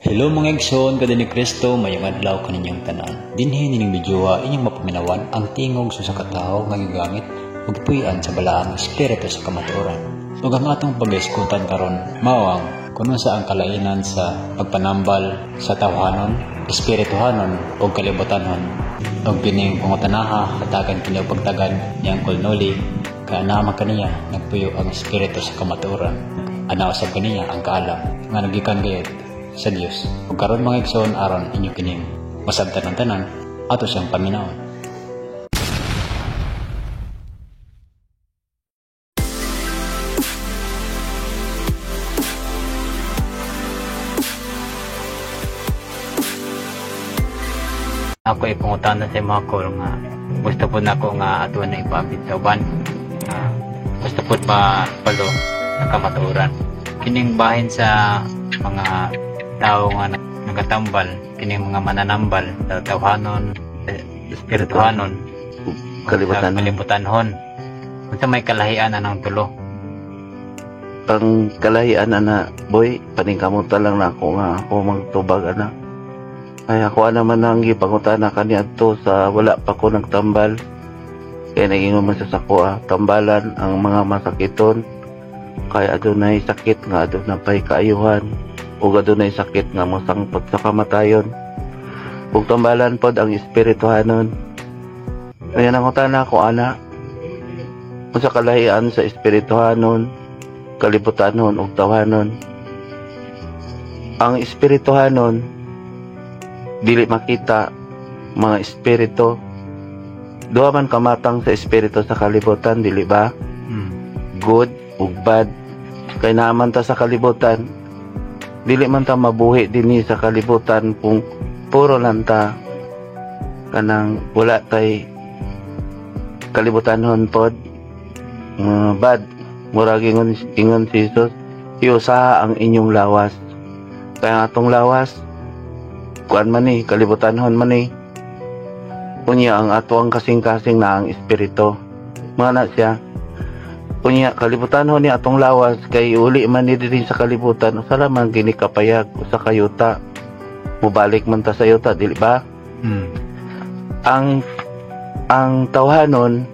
Hello mga igsoon kada ni Kristo, mayong adlaw kaninyong tanan. Dinhi nining videoa inyong mapaminawan ang tingog sa usa ka tawo nga gigamit ug gipuy-an sa balaang espiritu sa kamatuoran. Ug ang atong pag-iskutan karon mao ang kung unsa ang kalainan sa pagpanambal sa tawhanon, espirituhanon ug kalibutanon. Ug kining pangutanaha hatagan kini og pagtagad ni Uncle Noli kay ana man kaniya nagpuyo ang espiritu sa kamatuoran. Ana usab kaniya ang kaalam nga nagikan gayud sa Dios. Ug karon mga igsoon, aron inyo kining masabtan ang tanan, ato siyang paminawon. Ako ipangutana sa mga call nga gusto po nako nga ato na ipaabit sa uban. Gusto po pa palo sa kamatuoran. Kining bahin sa mga tao nga nagatambal, kining mga mananambal sa tawhanon, espirituhanon, kalibutan. Sa kalibutanhon. Unsa may kalahian anang tulo? Ang kalahian ana, boy, paningkamutan lang na ako nga ako magtubag ana. Ay ako naman ang gipangutana kaniadto sa wala pa ko nagtambal. Kaya naging man sa sako tambalan ang mga masakiton. Kay adunay sakit nga adunay pay kaayuhan ug adunay sakit nga mosangpot sa kamatayon. Ug tambalan pod ang espirituhanon. Kaya nangutana ko ana, unsa kalahian sa espirituhanon, kalibutanon ug tawhanon? Ang espirituhanon dili makita, mga espiritu. Duha man kamatang sa espiritu sa kalibutan, dili ba? Good ug bad. Kay naaman ta sa kalibutan, dili man ta mabuhi dinhi sa kalibutan kung puro lang ta kanang wala tay kalibutanon pod. Bad, murag ingon si Jesus, iusaha ang inyong lawas. Kaya ang atong lawas, kuan man ni, kalibutanhon man ni. Unya ang ato ang kasing-kasing na ang espiritu. Mga na siya. Unya kalibutanhon ni atong lawas kay uli man ni diri sa kalibutan, usa ra man gini kapayag usa ka yuta. Mubalik man ta sa yuta, dili ba? Ang tawhanon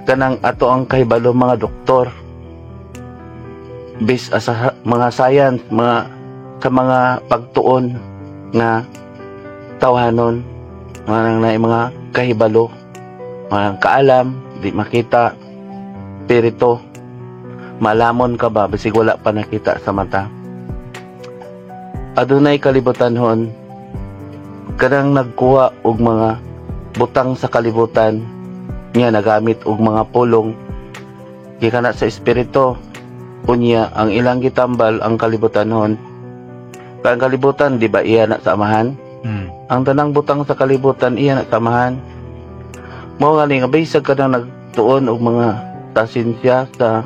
kanang ato ang kahibalo mga doktor. Bis sa mga science, mga sa mga pagtuon nga tawhanon, mga na mga kahibalo, mga kaalam, di makita, spirito, malamon ka ba, basig wala pa nakita sa mata. Adunay kalibutanhon, kanang nagkuha og mga butang sa kalibutan, niya nagamit og mga pulong, gikan na sa espiritu, unya ang ilang gitambal ang kalibutanhon. Kaya ang kalibutan, di ba iya na sa amahan? Ang tanang butang sa kalibutan iya na samahan. Mao gani nga bisag ka nang nagtuon og mga tasinsya sa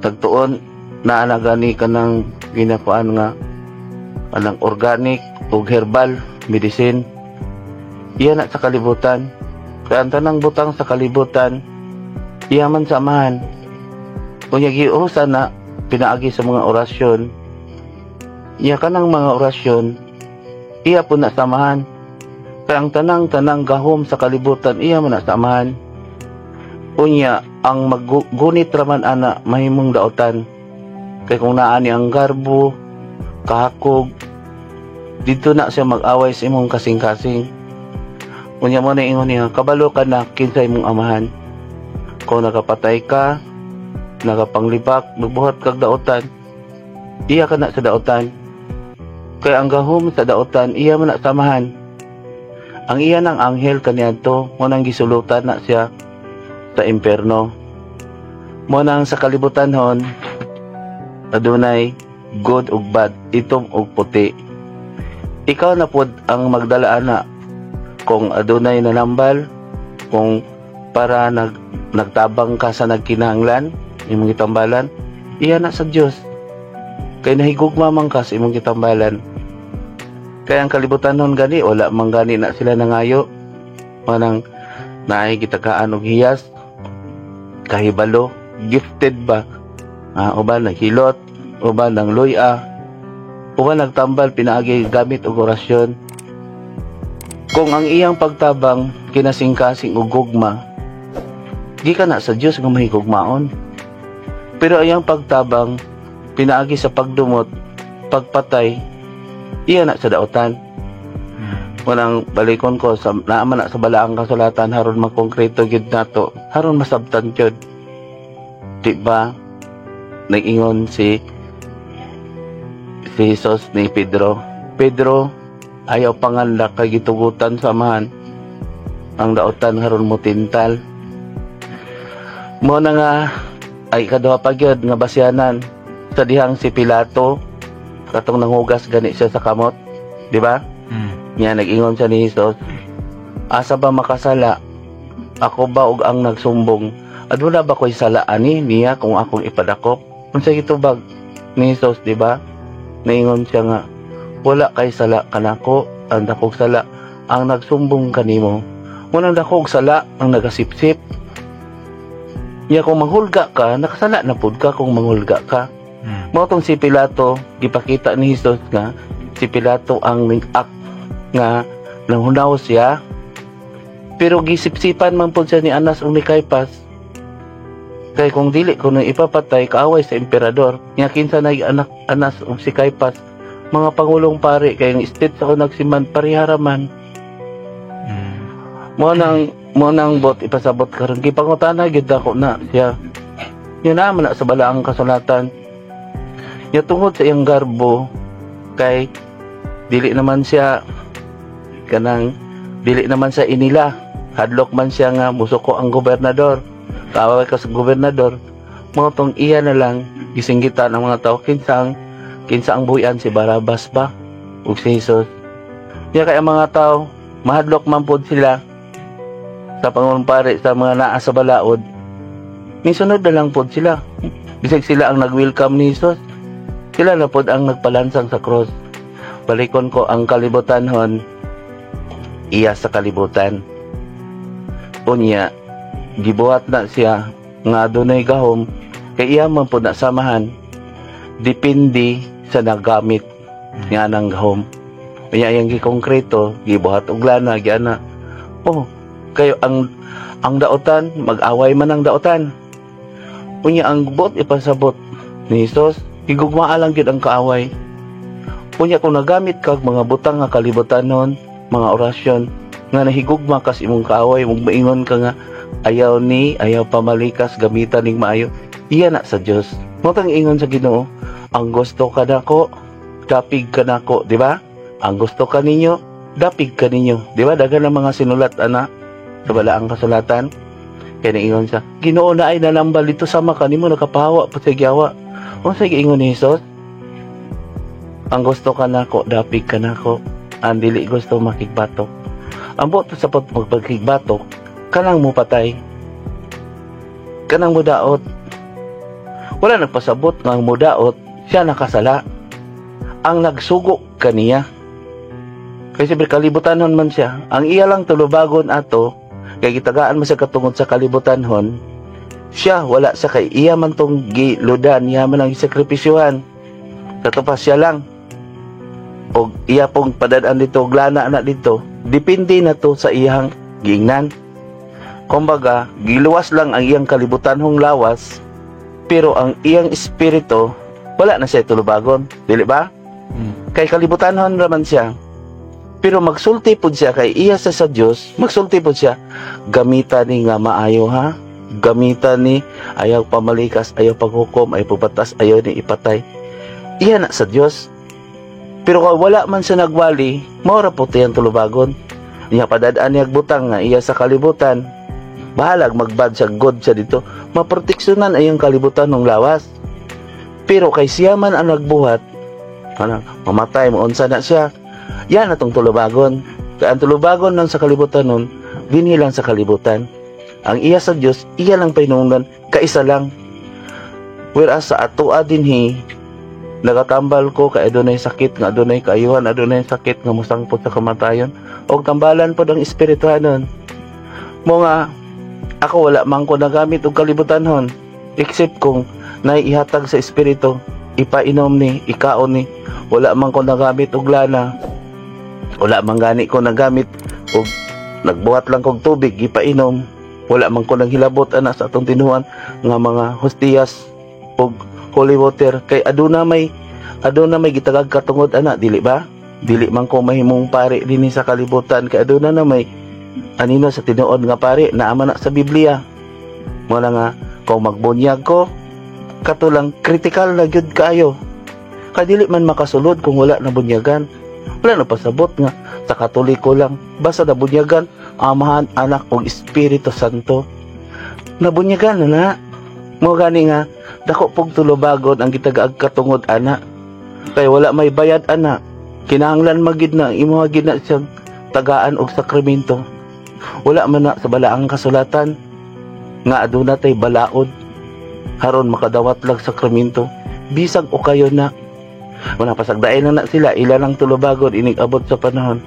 tagtuon naa na gani kanang ginakuan nga kanang organic ug herbal medicine, iya na sa kalibutan. Kaya ang tanang butang sa kalibutan iya man samahan. Unya giusa na pinaagi sa mga orasyon, iya kanang mga orasyon iya po na samahan. Kaya ang tanang-tanang gahom sa kalibutan iya man na samahan. Unya ang maggunit raman ana mahimong daotan. Kay kung naa ni ang garbo, kahakog, dito na siya mag-away sa imong kasing-kasing. Unya mo na ingon niya, kabalo ka na kinsa imong amahan. Kung nakapatay ka, nakapanglibak, magbuhat kag daotan, iya ka na sa daotan. Kaya ang gahom sa daotan, iya man na samahan. Ang iya ng anghel kaniadto, mo nang gisulutan na siya sa impierno. Mo nang sa kalibutan hon, adunay good ug bad, itom ug puti. Ikaw na pod ang magdala ana kung adunay nanambal, kung para nagtabang ka sa nagkinahanglan, imong gitambalan, iya na sa Dios. Kay nahigugma man ka sa imong gitambalan. Kaya ang kalibutan nun gani, wala man gani na sila nangayo. Manang naay gitagaan og hiyas, kahibalo, gifted ba? Uban naghilot, uban nang luya. Uban nagtambal pinaagi gamit og orasyon. Kung ang iyang pagtabang kinasingkasing og gugma, gikan na sa Dios nga mahigugmaon. Pero ang iyang pagtabang pinaagi sa pagdumot, pagpatay, iya na sa daotan. Unang balikon ko sa naaman na sa balaang kasulatan haron makongkreto gyud nato, haron masabtan gyud. Di ba? Nag-ingon si si Jesus ni Pedro. "Pedro, ayaw panganla kay gitugutan sa Amahan ang daotan haron mo tintal." Mo na nga ay kaduha pa gyud nga basyanan sa dihang si Pilato katong nanghugas gani siya sa kamot, di ba? Mm. Nya nag-ingon siya ni Jesus, "Asa ba makasala? Ako ba og ang nagsumbong? Aduna ba ko'y sala ani niya kung akong ipadakop?" Unsa gitubag ni Jesus, di ba? Naingon siya nga, "Wala kay sala kanako, ang dakog sala ang nagsumbong kanimo." Munang dakog sala ang nagasipsip. Nya kung manghulga ka, nakasala na pud ka kung manghulga ka. Mao tong si Pilato, gipakita ni Jesus nga si Pilato ang nag-act nga nanghunaw siya. Pero gisipsipan man pud siya ni Anas ug ni Caiphas. Kay kung dili kuno ipapatay, kaaway sa emperador. Nya kinsa na anak Anas ug si Caiphas? Mga pangulong pare, kay ang state sa ako nagsiman parehara man. Mo nang bot ipasabot karon, gipangutana gyud ako na siya. Nya naa man na sa balaang kasulatan. Nya tungod sa iyang garbo, kay dili naman siya kanang dili naman sa inila, hadlok man siya nga musuko ang gobernador, kaaway ka sa gobernador. Mo tong iya na lang gisinggitan ang mga tao kinsa ang buhian, si Barabas ba ug si Jesus. Nya kay ang mga tao mahadlok man pod sila sa pangulong pare, sa mga naa sa balaod, misunod na lang pod sila. Bisag sila ang nag-welcome ni Jesus, sila na pod ang nagpalansang sa cross. Balikon ko ang kalibutan hon, iya sa kalibutan. Unya gibuhat na siya nga adunay gahom kay iya man pod na samahan, depende sa nagamit nga nang gahom. Unya iyang gikongkreto, gibuhat og lana, giana. Oh, kayo ang daotan, mag-away man ang daotan. Unya ang buot ipasabot ni Jesus, higugmaa lang gyud ang kaaway. Unya kung nagamit kag mga butang nga kalibutan nun, mga orasyon nga nahigugma kas imong kaaway, mug maingon ka nga ayaw ni, ayaw pamalikas, gamitan ning maayo, iya na sa Dios. Mo tang ingon sa Ginoo, ang gusto ka nako, dapig ka nako, di ba? Ang gusto ka ninyo, dapig ka ninyo. Di ba? Daghan ng mga sinulat ana sa balaang kasulatan. Kaya naingon siya, "Ginoo, na ay nalambal dito sama kanimo nakapahawa pa sa giyawa." Unsa giingon ni Jesus? Ang gusto ka nako, dapig ka nako. Ang dili gusto, makigbatok. Ang buot sa magpagkigbatok, kanang mo patay. Kanang mudaot. Wala nagpasabot nga ang mudaot, siya nakasala. Ang nagsugo kaniya. Kasi kalibutanhon man siya. Ang iya lang tulubagon ato, kay gitagaan man siya katungod sa kalibutanhon, siya wala sa kay iya man tong giludan, iya man ang gisakripisyuhan. Kato pa siya lang. Og iya pong padadaan dito, og lana na dito, depende na to sa iyang giingnan. Kumbaga, giluwas lang ang iyang kalibutanhong lawas, pero ang iyang espiritu, wala na siya tulubagon. Dili ba? Mm. Kay kalibutanhon raman siya. Pero magsulti pud siya kay iya sa Dios, magsulti pud siya, "Gamita ni nga maayo ha. Gamita ni ayaw pamalikas, ayaw paghukom, ayaw pagbatas, ayaw ni ipatay." Iya na sa Dios. Pero kung wala man siya nagwali, mao ra po tiyang tulubagon. Niya padadaan niya butang nga iya sa kalibutan. Bahalag magbad siya, good siya dito. Maproteksyonan ay ang kalibutan ng lawas. Pero kay siya man ang nagbuhat, ano, mamatay mo, unsa na siya. Yan atong tulubagon. Kaya ang tulubagon lang sa kalibutan nun, dinhi lang sa kalibutan. Ang iya sa Dios, iya lang pahinungdan, kaisa lang. Whereas sa atoa dinhi, nagatambal ko kay adunay sakit nga adunay kaayuhan, adunay sakit nga mosangpot sa kamatayon, og tambalan pod ang espirituhanon. Mo nga ako wala man ko nagamit og kalibutanhon except kung naiihatag sa espiritu. Ipainom ni, ikaon ni. Wala man ko nagamit og lana. Wala man gani ko nagamit og nagbuhat lang kog tubig ipainom. Wala man ko naghilabot ana sa atong tinuan nga mga hostiyas og holy water kay aduna may gitagag katungod ana, dili ba? Dili man ko mahimong pare dinhi sa kalibutan kay aduna na may anino sa tinuod nga pare, naa man na sa Biblia. Mo na nga kung magbunyag ko kato lang, critical na gyud kaayo. Kay dili man makasulod kung wala na bunyagan. Wala na pasabot nga sa Katoliko lang. Basta nabunyagan, Amahan, Anak ug Espiritu Santo. Nabunyagan na na. Mo gani nga dako pog tulubagon ang gitagaag katungod ana. Kay wala may bayad ana. Kinahanglan magid na imo gid na siyang tagaan og sakramento. Wala man na sa balaang kasulatan nga aduna tay balaod haron makadawat lang sakramento. Bisag o kayo na wala pasagdain na na sila ila lang tulubagon inig abot sa panahon.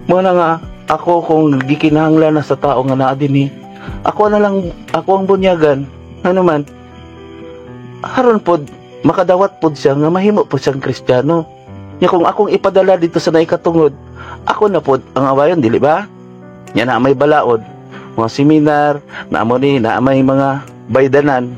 Mo na nga ako kung gikinahanglan na sa tao nga naa dinhi, ako na lang ako ang bunyagan. Ano man haron pod makadawat pod siya nga mahimo pod siyang Kristiyano. Nya kung akong ipadala dito sa naikatungod, ako na pod ang awayon, dili ba? Nya na may balaod, mga seminar, na mo ni na may mga baydanan.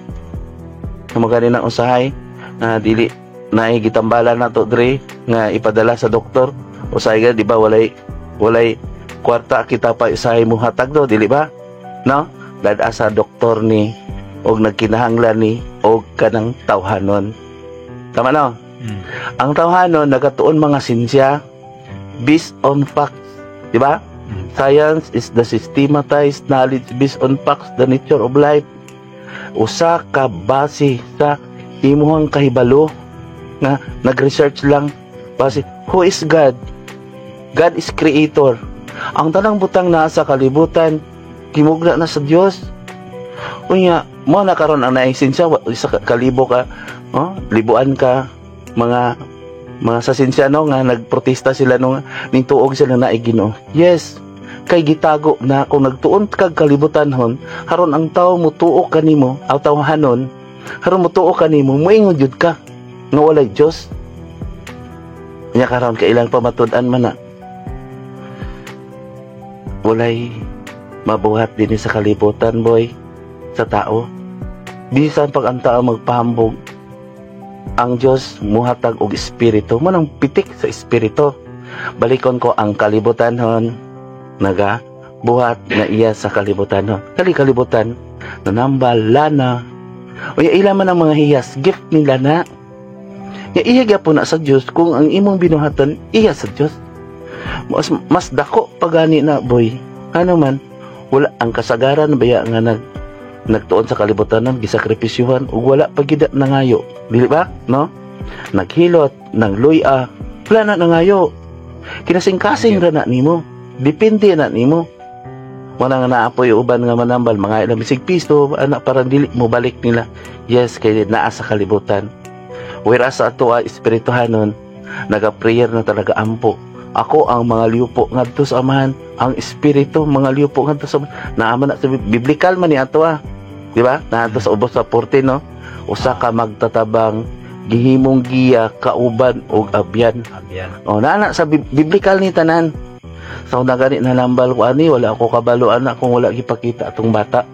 Kamo gani nang usahay na dili na gitambala na to dre nga ipadala sa doktor. Usahay ga, di ba, walay kwarta kita pa usahay mo hatag do, dili ba? No? Dad sa doktor ni og nagkinahanglan ni og kanang tawhanon. Tama no? Mm. Ang tawhanon nagatuon mga sinsya based on facts, di ba? Mm. Science is the systematized knowledge based on facts, the nature of life. Usa ka base sa imuhang kahibalo nga nag-research lang base who is God? God is creator. Ang tanang butang naa sa kalibutan gimugna na sa Dios. Unya, mo na karon ang naisinsya sa kalibo ka, oh, libuan ka mga sa sinsya no nga nagprotesta sila no ning tuog sila na Ginoo. Yes, kay gitago na kung nagtuon kag kalibutan hon, haron ang tao mo tuo kanimo, aw tawhanon, haron mo tuo kanimo, moingon jud ka nga walay Dios. Nya karon kailang pamatud-an man na. Walay mabuhat din sa kalibutan, boy, sa tao. Bisan pag ang tao magpahambog, ang Dios muhatag og espiritu, mo nang pitik sa espiritu. Balikon ko ang kalibutan hon, naga buhat na iya sa kalibutan hon. Kali kalibutan, nanambal lana. Unya ila man ang mga hiyas, gift nila na. Ya iya gyapon na sa Dios kung ang imong binuhatan iya sa Dios. Mas dako pagani na, boy. Ano man, wala ang kasagaran baya nga nagtuon sa kalibutan ng gisakripisyuhan ug wala pa gid nangayo. Dili ba? No? Naghilot, nagluya, wala na nangayo. Kinasing-kasing ra na nimo. Depende na nimo. Wala nga naapoy uban nga manambal mga ilang bisig piso anak para dili mo balik nila. Yes, kay naa sa kalibutan. Whereas sa ato espirituhanon, naga-prayer na talaga ampo. Ako ang mga liupo ngadto sa Amahan, ang espiritu mga liupo ngadto sa Amahan. Naa man na sa biblical man ni ato ah. Di ba? Naadto sa Ubos sa 14 no. Usa ka magtatabang gihimong giya kauban og abyan. Abyan. O naa na sa biblical ni tanan. Sa una gani nalambal ko ani, wala ako kabalo ana kung wala gipakita atong bata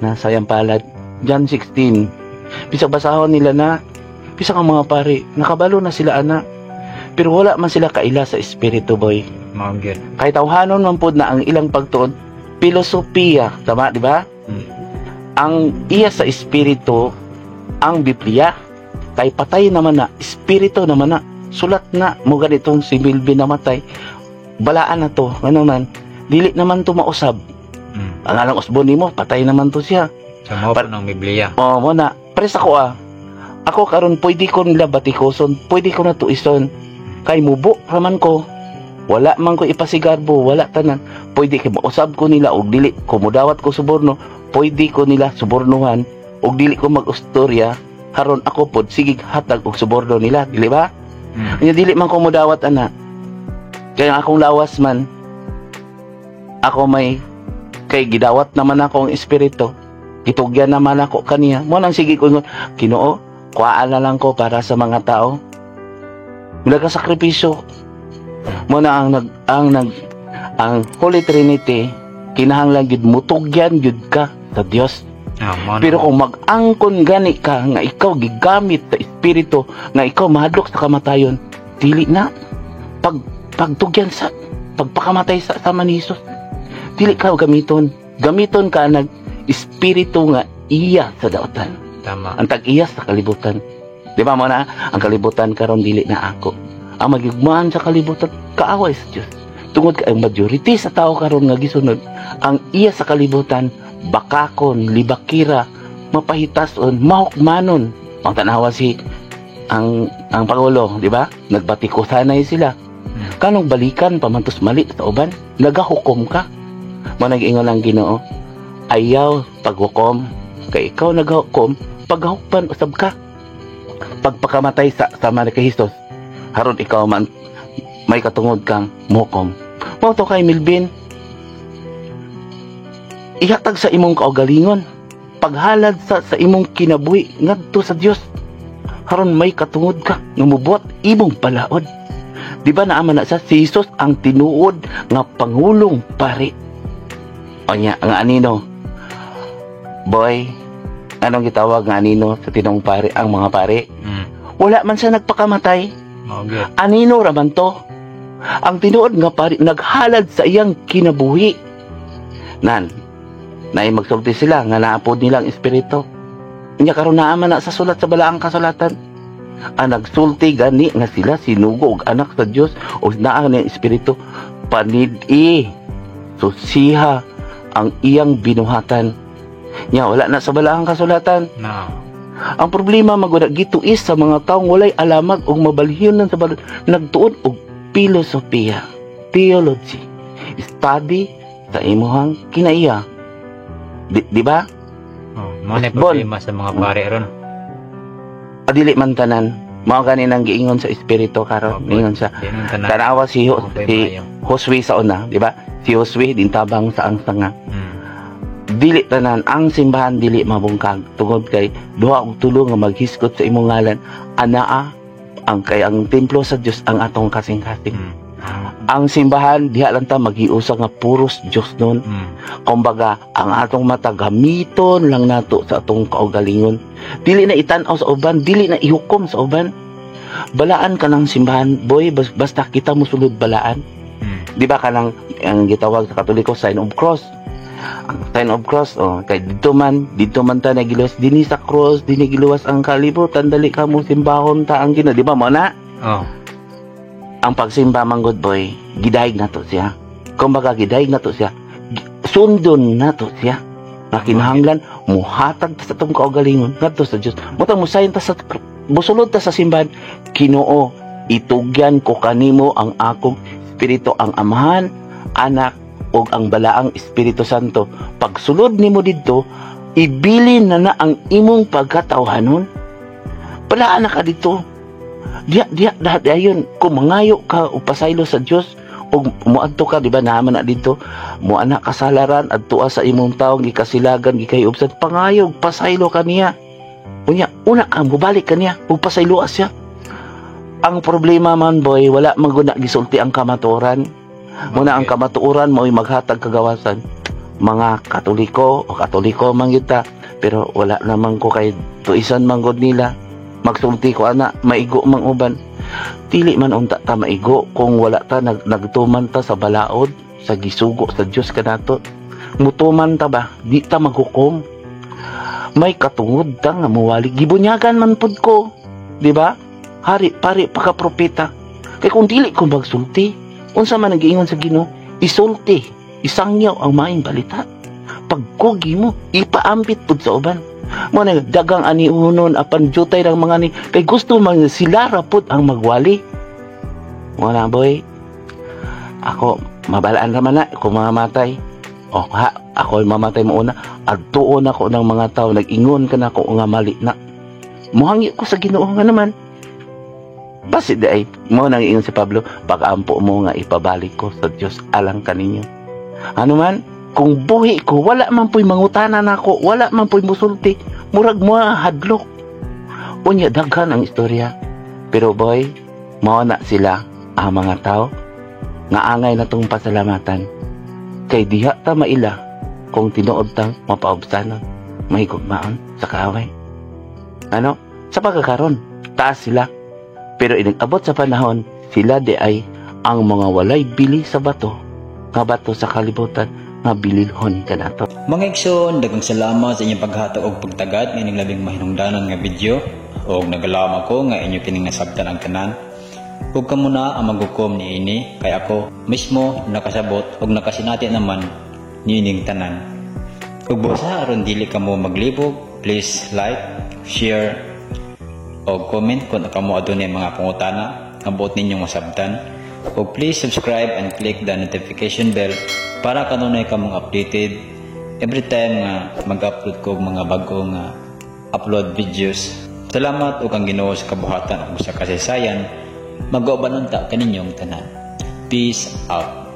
na sayang palad. John 16. Bisag basahon nila na bisag ang mga pare nakabalo na sila ana. Pero wala man sila kaila sa espiritu, boy. Mao gyud. Kahit tawhanon man pod na ang ilang pagtuon, filosofiya, tama, di ba? Mm. Ang iya sa espiritu, ang Biblia, kay patay naman na, espiritu naman na, sulat na, mo ganitong si Milvin namatay, balaan na to, ano man, dili naman to mausab. Ang alang usbon nimo, patay naman to siya. So mao pa ng Biblia. O, mo na, pres ako ah. Ako karon pwede ko nila batikoson, pwede ko na tuison. Kay mubo raman ko. Wala man ko ipasigarbo, wala tanan. Pwede kay mausab ko nila og dili ko mudawat ko suborno, pwede ko nila subornuhan og dili ko mag-ustorya haron ako pod sige hatag og suborno nila, dili ba? Mm. Nya dili man ko mudawat ana. Kaya ang akong lawas man ako may kay gidawat naman ako ang espiritu. Gitugyan naman ako kaniya. Mo nang sige ko ingon, Ginoo, Kuhaan na lang ko para sa mga tao. Nagasakripisyo. Mo na ang Holy Trinity, kinahanglan gyud mutugyan gyud ka sa Dios. Ah, mo na. Pero kung mag-angkon gani ka nga ikaw gigamit sa espiritu, nga ikaw mahadlok sa kamatayon, dili na pagtugyan sa pagpakamatay sa sama ni Jesus. Dili ka gamiton. Gamiton ka nag espiritu nga iya sa daotan. Tama. Ang tag-iya sa kalibutan. Di ba mo na ang kalibutan karon dili na ako. Ang magigmaan sa kalibutan, kaaway sa Dios. Tungod kay ang majority sa tao karon nga gisunod ang iya sa kalibutan, bakakon, libakira, mapahitason, mahukmanon. Ang tanawa si ang pangulo, di ba? Nagbatikusanay sila. Kanong balikan pamantos mali sa uban, nagahukom ka. Mo nag-ingon ang Ginoo, ayaw paghukom kay ikaw nagahukom, paghukman usab ka. Pagpakamatay sa sama ni kay Jesus, haron ikaw man may katungod kang muhukom. Mao to kay Milvin, ihatag sa imong kaugalingon, paghalad sa imong kinabuhi ngadto sa Dios, haron may katungod ka nga mubuhat imong palaod. Di ba naaman na sa si Jesus ang tinuod nga pangulong pari? O nya, ang anino, boy, anong gitawag nga anino sa tinong pari, ang mga pari? Wala man siya nagpakamatay. Mao gyud. Anino ra man to. Ang tinuod nga pari naghalad sa iyang kinabuhi. Nan, naay magsulti sila nga naapod nilang espiritu. Nya karon naa man na sa sulat sa balaang kasulatan. Ang nagsulti gani nga sila sinugo og anak sa Dios o naa niyang espiritu, panid-i susiha ang iyang binuhatan. Nya wala na sa balaang kasulatan. Na. Ang problema magud gituis sa mga taong walay alamag og mabalhiyon ng sa nagtuon og filosofiya, theology, study sa imuhang kinaiya. Di ba? Oh, mo na Bon. problema sa mga pare ron. Adili man tanan. Mao gani nang giingon sa espiritu karon. Opo. Ingon siya. Di nang tanan. Tanawa Okay, si maayo. Josue sa una, di ba? Si Josue dintabang sa ang sanga. Dili tanan ang simbahan dili mabungkag tungod kay duha og tulo nga maghisgot sa imong ngalan anaa ang kay ang templo sa Dios ang atong kasing-kasing. Ang simbahan diha lang ta maghiusa nga puros Dios nun. Kumbaga ang atong mata gamiton lang nato sa atong kaugalingon. Dili na itan-aw sa uban, dili na ihukom sa uban. Balaan ka ng simbahan, boy, basta kita mosulod balaan. Di ba kanang ang gitawag sa Katoliko, sign of cross? Ang sign of cross, oh, kay didto man ta nagiluwas dinhi sa cross, dinhi giluwas ang kalibutan, dali ka mo simbahon ta ang Ginoo, di ba mo na? Oh. Ang pagsimba man good boy, gidayeg nato siya. Kumbaga gidayeg nato siya. Sundon nato siya. Nga kinahanglan muhatag ta sa atong kaugalingon ngadto sa Dios. Mutang musayon ta sa musulod ta sa simbahan, Ginoo, itugyan ko kanimo ang akong espiritu, ang Amahan, Anak ug ang Balaang Espiritu Santo. Pagsulod nimo didto, ibilin na na ang imong pagkatawhanon. Balaan na ka dito. Diya, diya, dahat ayon. Kung mangayo ka o pasaylo sa Dios, o muadto ka, di ba, naaman na dito, muana kasalaran, adtoa sa imong taong gikasilagan, gikayubsan, pangayog, pasaylo ka niya. Unya, una ka, mubalik ka niya, ug pasayloa siya. Ang problema man, boy, wala man gud na gisulti ang kamatuoran. Muna ang kamatuoran mo'y maghatag kagawasan. Mga Katoliko o Katoliko man gyud ta, pero wala naman ko kay tuisan man gud nila. Magsulti ko ana, maigo mang uban. Dili man unta ta maigo kung wala ta nagtuman ta sa balaod, sa gisugo sa Dios kanato. Mutuman ta ba? Di ta maghukom. May katungod ta nga muwali. Gibunyagan man pud ko, di ba? Hari, pari, paka propeta. Kay kung dili ko magsulti, unsa man ang giingon sa Ginoo, isulti, isangyaw ang maayong balita. Pagkugi mo, ipaambit pud sa uban. Mo na dagang aniunon apan jutay ng mga ni kay gusto man sila ra pud ang magwali. Wala boy. Ako mabalaan ra man na kung mamatay. O ha, ako mamatay mo una. Adtuon ako ng mga tao, nag-ingon ka na ako nga mali na. Muhangi ko sa Ginoo nga naman. Basi di ay, mo nang ingon si Pablo, pag-ampo mo nga ipabalik ko sa Dios alang kaninyo. Ano man, kung buhi ko, wala man po'y mangutana nako, wala man po'y musulti, murag mo hadlok. Unya daghan ang istorya. Pero boy, mao na sila ang mga tao nga angay na tong pasalamatan. Kay diha ta maila kung tinuod tang mapaubsanon, mahigugmaon sa kaaway. Ano? Sa pagkakaron, taas sila. Pero inag-abot sa panahon, sila di ay ang mga walay bili sa bato, nga bato sa kalibutan, nga bililhon kanato. Mga igsoon, daghang salamat sa inyong paghatag og pagtagad ining labing mahinungdanon nga video og nagalawom ako nga inyo kining nasabtan ang tanan. Ug kamo na ang maghukom niini kay ako mismo nakasabot og nakasinati naman niining tanan. Ug busa aron dili kamo maglibog, please like, share o comment kung kamo adunay mga pangutana nga buot ninyong masabtan. Ug please subscribe and click the notification bell para kanunay kamong updated every time nga mag-upload ko og mga bag-o nga upload videos. Salamat ug ang Ginoo sa kabuhatan ug sa kasaysayan mag-uban unta kaninyong tanan. Peace out.